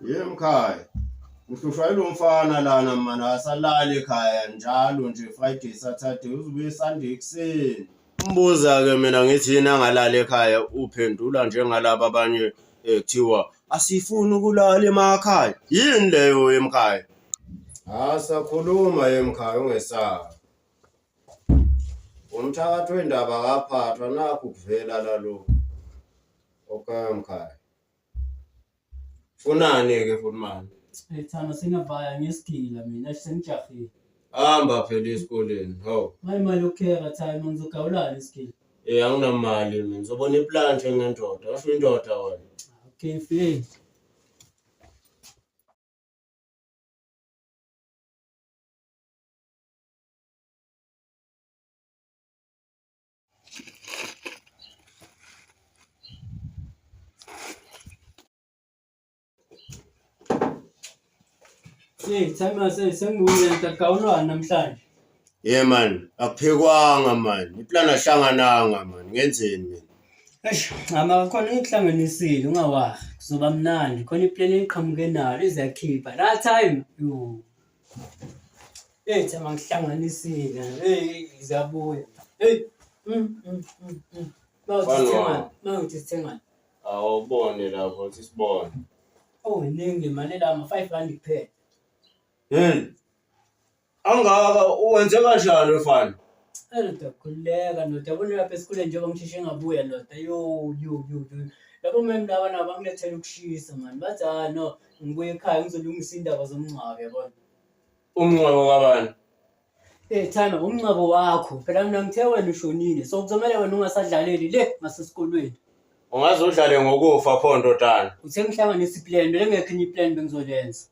Ye mkhaya. Ngihlushwa yilo mfana lana mana asalali ekhaya njalo nje Friday Saturday uzubuye Sunday ekuseni. Umbuza ke mina ngithi yini angalali ekhaya uphendula njengalaba abanye ekuthiwa asifuni ukulala emakhaya. Yini leyo emkhaya? Ha sakhuluma emkhaya ungesabi. Umthakathi wendaba akaphathwa nakhu kuvela lalo. Okay mkhaya. Funani ke futhi manje? Hey Thando sengiyavaya ngiyesigila mina eish sengijahile. Hamba phela esikoleni. Hawu. Hayi imali yokukhera Thando ngizogawulana isigila. Eh anginamali mina. Ngizobona iplan njengendoda. Washo indoda wena. Okay fair. Hey, timer sengibuyile ngidagawulwana namhlanje. Yeah man, akuphekwanga man. Iplan ahlangananga man. Ngenzeni mina? Eish, cha khona ngikuhlanganisile ungawahi. Kuzoba mnandi. Khona iplan engiqhamuke nayo izakhipha. La time. Yo. Hey, thema ngihlanganisile. Hey, ziyabuya. Hey. Mawuthi sithengani? Mawuthi sithengani? Awubone lapho uthi sibone. Oh, iningi imali la ma-5 rand kuphela. Hey. Angaka uwenze kanjani mfana? Hey ndoda khululeka ndoda yabona lapha esikoleni njengoba ngisheshe ngabuya ndoda yo yo yo yo. Labo mem laba nabo bangilethela ukushisa mani bathi ah no ngibuye ekhaya ngizolungisa indaba zomngcwabo yabona. Umngcwabo kabani? Eh Thando umngcwabo wakho phela mina ngithe wena ushonile so kuzomele wena ungasadlaleli le ngasesikolweni. Ungaze udlale ngokufa pho ndodana. Uthe ngihlanganisa iplan bele ngekho enye iplan bengizolenza.